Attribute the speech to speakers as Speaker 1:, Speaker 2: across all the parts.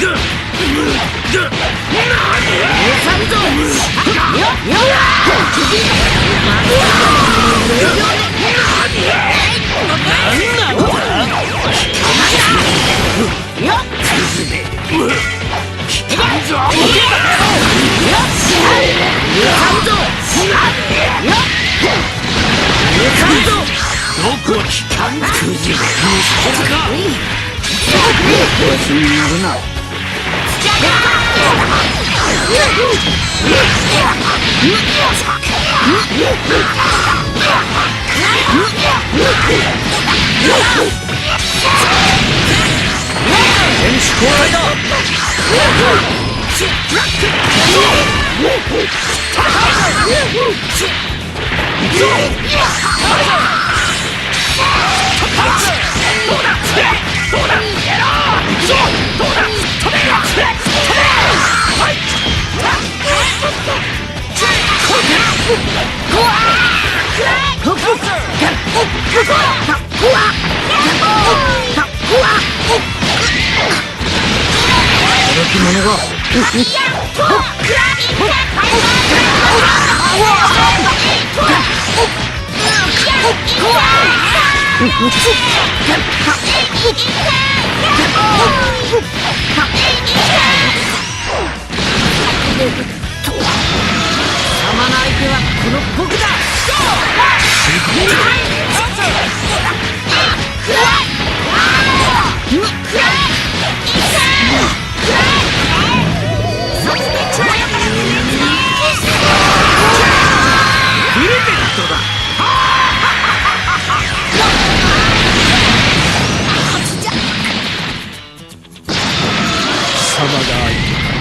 Speaker 1: どこ聞かんくじめ見つけるか
Speaker 2: 調子に乗るな。
Speaker 1: 天使交代だ
Speaker 2: 驚き者が。
Speaker 3: 貴様の相手はこの僕だ。
Speaker 1: プレゼントだ
Speaker 4: 貴様が相手か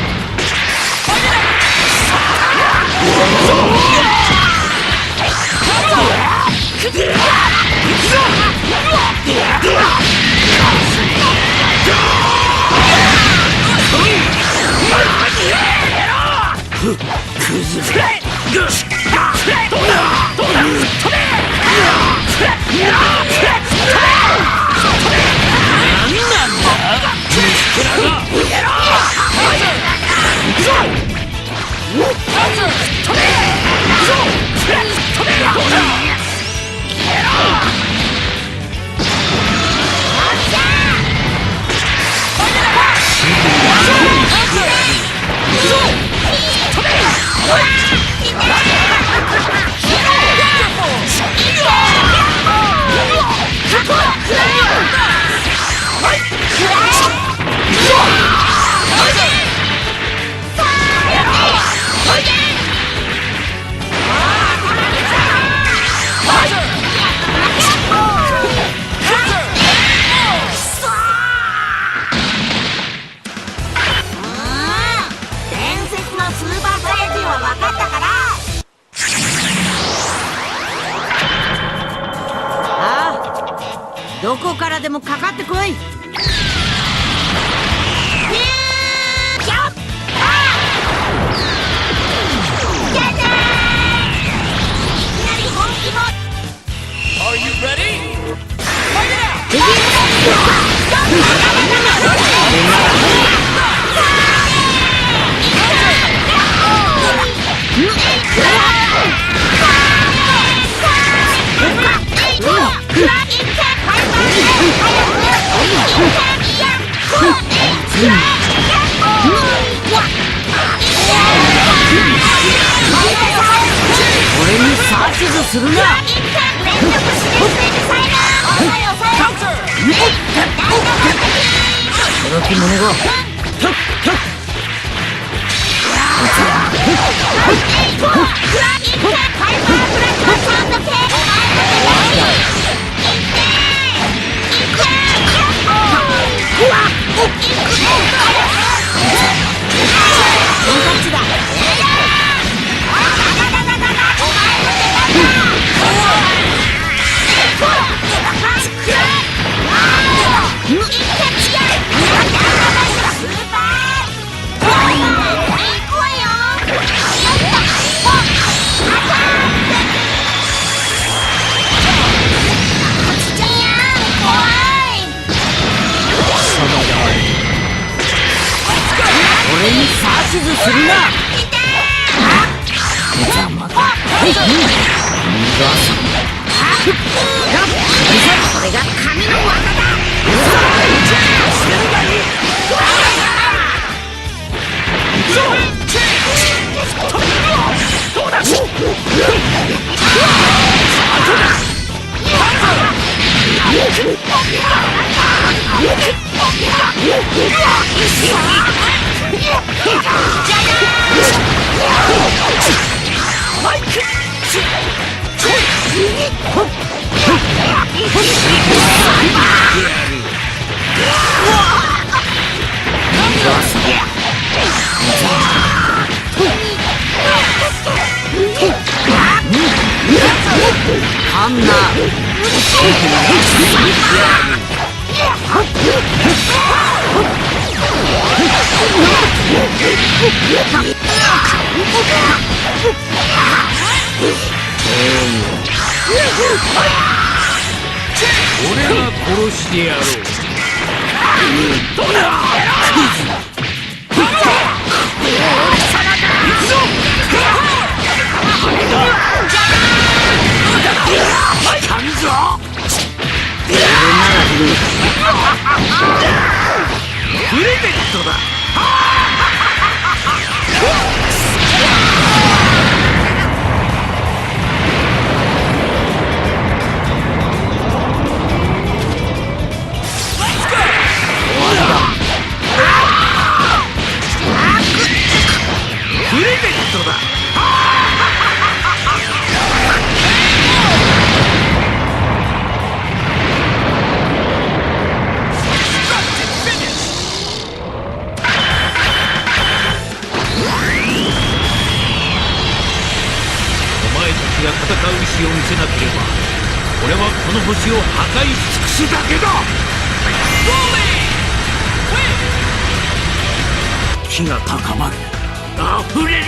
Speaker 5: 伝説のスーパーサイヤ人は分かったから
Speaker 3: ああ、どこからでもかかってこい。
Speaker 5: フュージョンパーじゃじゃーんいきなり本気モ
Speaker 1: Are you ready?
Speaker 3: 俺に指図するな。
Speaker 2: 驚き者が。
Speaker 4: 貴様が相手か。
Speaker 2: するな。邪魔だ。逃がす。
Speaker 3: これが神の技だ。
Speaker 2: あんな。
Speaker 1: 俺が殺してやろう。プレゼントだ。プレゼントだ。お前たちが戦う意志を見せなければ、俺はこの星を破壊し尽くすだけだ。気が高まる。溢れる。